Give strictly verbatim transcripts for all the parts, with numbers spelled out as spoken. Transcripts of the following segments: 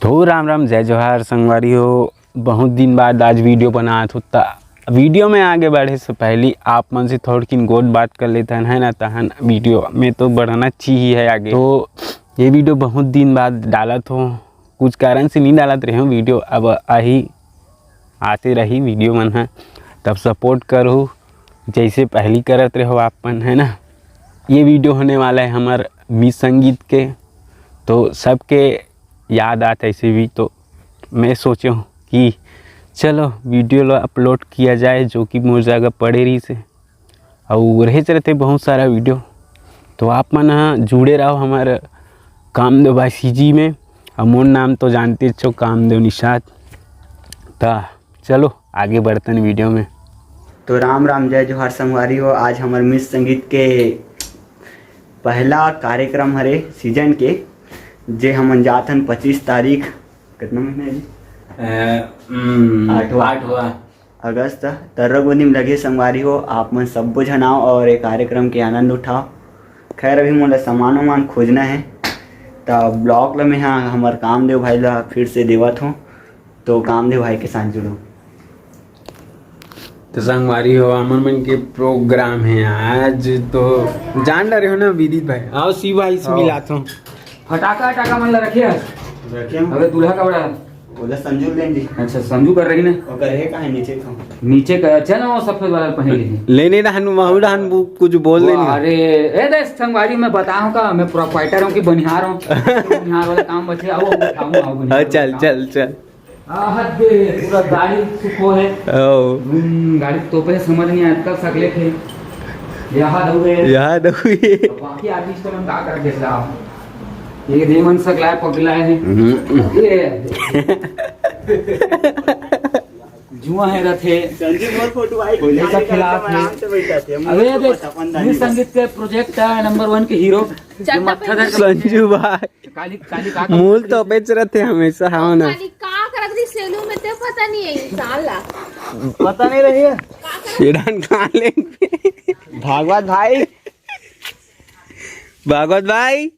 तो राम राम, जय जोहार संगवारी हो। बहुत दिन बाद आज वीडियो बनात हो, त वीडियो में आगे बढ़े से पहले आप मन से थोड़किन गोठ बात कर लेथन, है ना? तहन वीडियो में तो बढ़ना चाहिए है आगे। तो ये वीडियो बहुत दिन बाद डालत हो, कुछ कारण से नहीं डालत रहे हो वीडियो, अब आही, आते रही वीडियो मन है, तब सपोर्ट करो जैसे पहली करत रहो आप मन, है ना? ये वीडियो होने वाला है हमार मिस संगीत के, तो सबके याद आत ऐसे भी, तो मैं सोचे हूँ कि चलो वीडियो ला अपलोड किया जाए, जो कि मोर जगह पड़े रही से, और रहे रहते बहुत सारा वीडियो। तो आप मन ह जुड़े रहो हमारे कामदेव भाई सीजी में, और मोर नाम तो जानते छो, कामदेव निषाद। ता चलो आगे बढ़तन वीडियो में। तो राम राम, जय जोहार संगवारी हो। आज हमर मिस संगीत के पहला कार्यक्रम हरे सीजन के, जे हमन जात हन पच्चीस तारीख, कितना महीना है जी? अ, हम्म, आठवां। आठवां। अगस्त, तर्रा गोंदी में लगे संगवारी हो, आप मन सब्बो झन आओ और ये कार्यक्रम के आनंद उठाओ। खैर, अभी मोला सामान वामान खोजना है, त ब्लॉग ल मैं हा हमर कामदेव भाई ला फिर से देवत हूँ, तो कामदेव भाई के साथ जुड़ो। तो संगवारी हो, हमर मन के प्रोग्राम है आज, तो जान डरे हो ना विदित भाई। आओ शिव भाई से आओ। मिलात हूँ। फटाका अटाका मन ला रखे हस? रखे हूँ। अबे दूल्हा कपड़ा? ओला संजू लेन जी। अच्छा, संजू कर रही ना? ओकर है कहाँ नीचे का? नीचे का, अच्छा ना, वो सफेद वाला पहन ली। लेने रहन, महू रहन, वो कुछ बोल लेने। अरे, ए दे संगवारी, मैं बताऊँ का, मैं प्रोप्राइटर हूँ कि बनिहार हूँ? बनिहार वाला काम बचे, आओ, आओ, आओ, बनिहार हाँ, चल, वाला काम। चल, चल। आहा दे, पूरा गाड़ी सुखो है। ओ। हम्म, गाड़ी तोपे है, समझ नहीं आया, कल सकले थे। यहाँ दौड़े। यहाँ दौड़े। बाकी आदमी इसको हम का कर देता हूँ? ये देवन सकला है, पगला है। हम्म। ये जुआ है रथे। संजू मोर फोटो आई, ऐसा खिलाफ है। अरे देख, मिस संगीत के प्रोजेक्ट है नंबर वन के हीरो, जो मत्था धर के संजू भाई। काली, काली का मूल तो बेच रहे थे हमेशा, हाँ ना? काली का करत रही सेलू में, ते पता नहीं है इंसान ला। पता नहीं रही है। ये डान कहाँ लेंगे? भागवत भाई। भागवत भाई।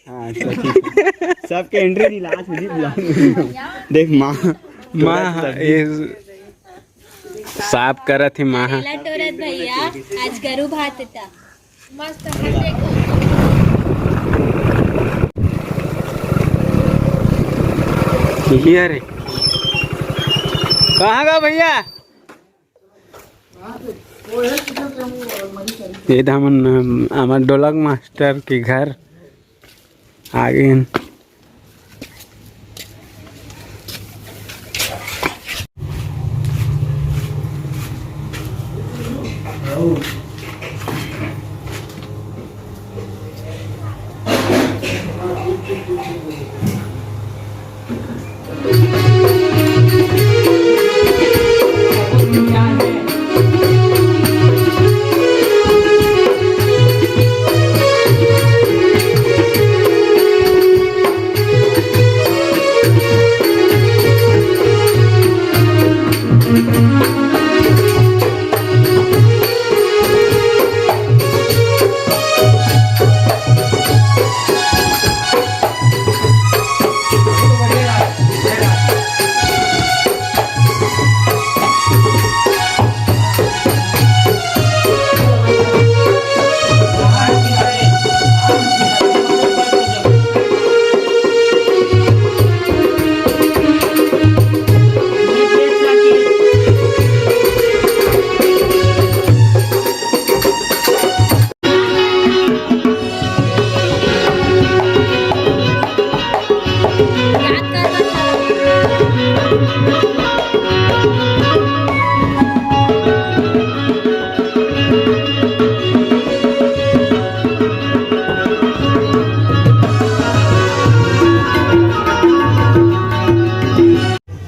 हाँ, अच्छा, ठीक है। सबके एंट्री नहीं, लास्ट में जी बुला। देख माँ, माँ, ये साफ करत है माँ। टोरत भैया, आज गरु भात था। मस्त है, देखो। ये रे। कहाँ का भैया? ये तो हमन, अम, हमर ढोलक मास्टर के घर आ गए हैं।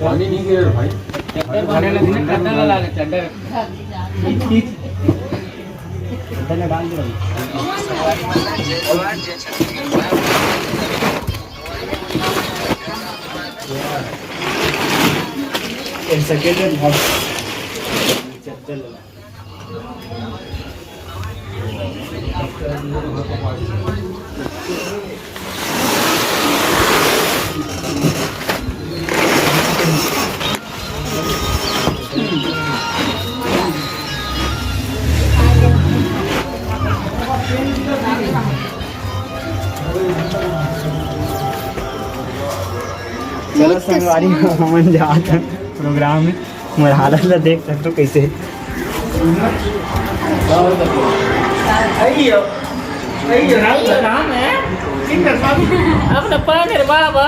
पानी नहीं गिरा भाई। चद्दर बांधे लगे ना, चद्दर ला ले, चद्दर। खींच, खींच। चद्दर में डाल दे भाई। एक सेकंड में बहुत चद्दर लगा। चलो संगवारी हो, हमन जात हन प्रोग्राम में। मोर हालत ला देख सकथो कैसे। अब न पान रे बाबा।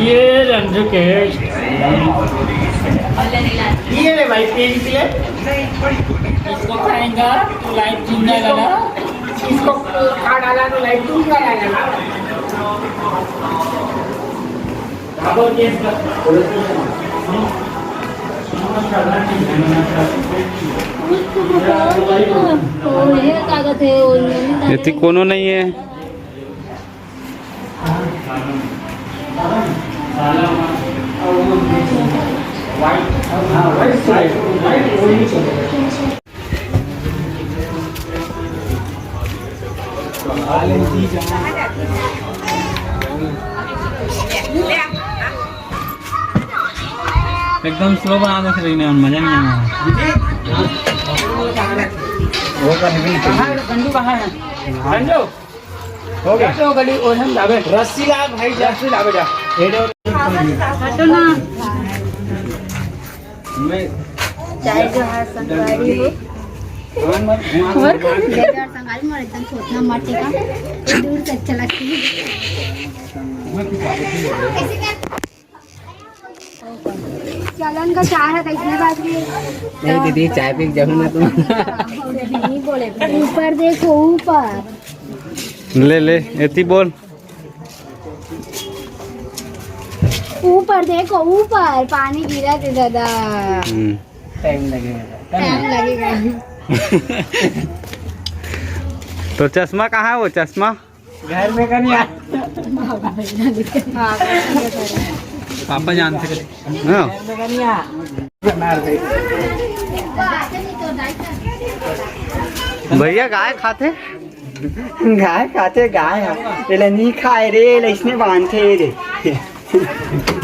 ये रंजू के। ये ले भाई, पेन प्लेट। इसको खाएगा तो लाइट जिंदा लगा। इसको खा डाला तो लाइट दूंगा रहेगा ना। एती कोनो नहीं है। एकदम स्लो बना दे रही ने, मजा नहीं आना। वो कर भी नहीं। गंडू कहाँ है? गंडू। हो गया। तो गली ओढ़न जावे। रस्सी ला भाई, रस्सी ला बेटा। हटो ना। मैं चाय जो है संगवारी हो। और कौन? चाय जो है संगवारी, मोर एकदम छोटना माटी का। दूर से अच्छा लगती है। चलन का चाय है, कैसने बात की? नहीं दीदी, चाय पी के जाऊँ ना तुम। नहीं बोले। ऊपर देखो, ऊपर। ले, ले, एती बोल। ऊपर देखो, ऊपर पानी गिरा थे दादा। हम्म। टाइम लगेगा। टाइम लगेगा। तो चश्मा कहाँ है वो चश्मा? घर में कहीं आ। पापा जान से। हाँ। घर में कहीं आ। भैया गाय खाथे? गाय खाथे, गाय हा। एला नी खाए रे, एला इसने बांधथे रे।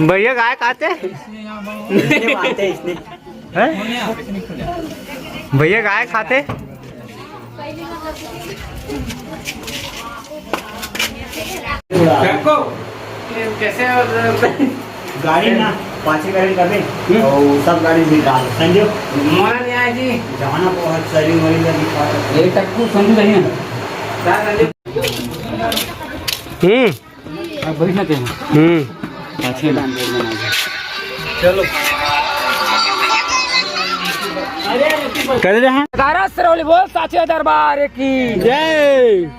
भैया गाय खाथे? इसने बांधथे, इसने। हैं? भैया गाय खाथे? कैसे? गाड़ी ना पाछे गाड़ी कर दे। हम्म। और सब गाड़ी निकाल संजो। मोला नहीं आया जी। जाना बहुत शरीर वरीर का दिखा। ये तक को संजू नहीं है। क्या संजू? हम्म। अब बैठना चाहिए। हम्म। पाछे ना। चलो। कर रहे हैं। दारा सरौली बोल साचे दरबार की जय।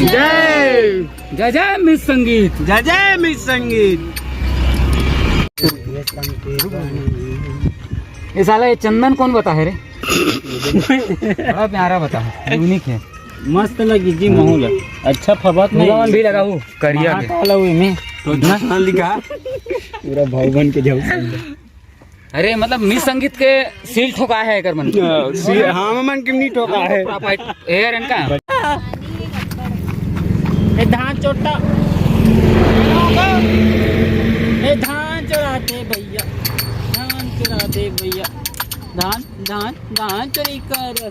जय। जय जय मिस संगीत। जय जय मिस संगीत। ये साला ये चंदन कौन बता है रे? बड़ा प्यारा बता है, यूनिक है। मस्त लगी जी माहौल। अच्छा फबत नहीं। भी लगा हूँ करिया के। काला हुई में। तो ना लिखा। पूरा भाव बन के जाऊ। अरे मतलब मिस संगीत के सील ठोका है एकर मन। हाँ, सी-, हाँ, मन के नहीं ठोका है। प्रॉपर एयर इनका। ए धान चोटा। ए धान चोराते भैया। धान चोराते भैया। धान, धान, धान चोरी कर।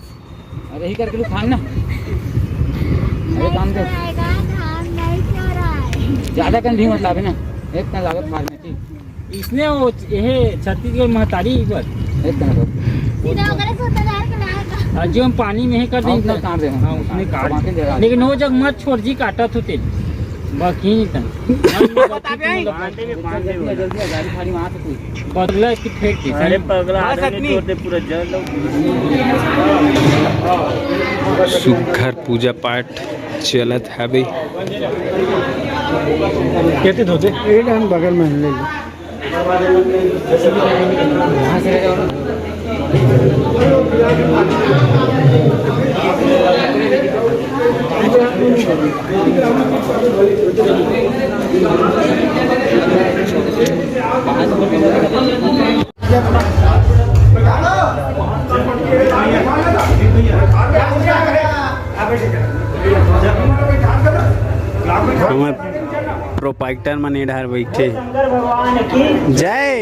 अरे ही करके तू खान ना। अरे काम कर। आएगा, धान नहीं चोराए। ज्यादा कन भी मत लावे ना। एक कन लागत मार में थी। इसने वो च-, ये छत्तीसगढ़ महतारी एक बार। एक कन लागत। सीधा वगैरह से होता जाए कि ना होता? हाँ, जो हम पानी में ही कर देंगे। हाँ, उतना काट दे, हाँ। हाँ, उसने काट। लेकिन वो जग मत छोड़ जी, काटा तो तेल। बाकी नहीं था। बता दे। जल्दी, जल्दी, गाड़ी फाड़ी वहाँ से कोई। बदला की फेंक के। अरे पगला, आ आदमी सकनी। छोड़ दे, पूरा जल लो। सुघर पूजा पाठ चलत हवे। कहते धोते। एक हम बगल में ले लो। हमर प्रोपाइटर मन ए डहर बइठे। जय।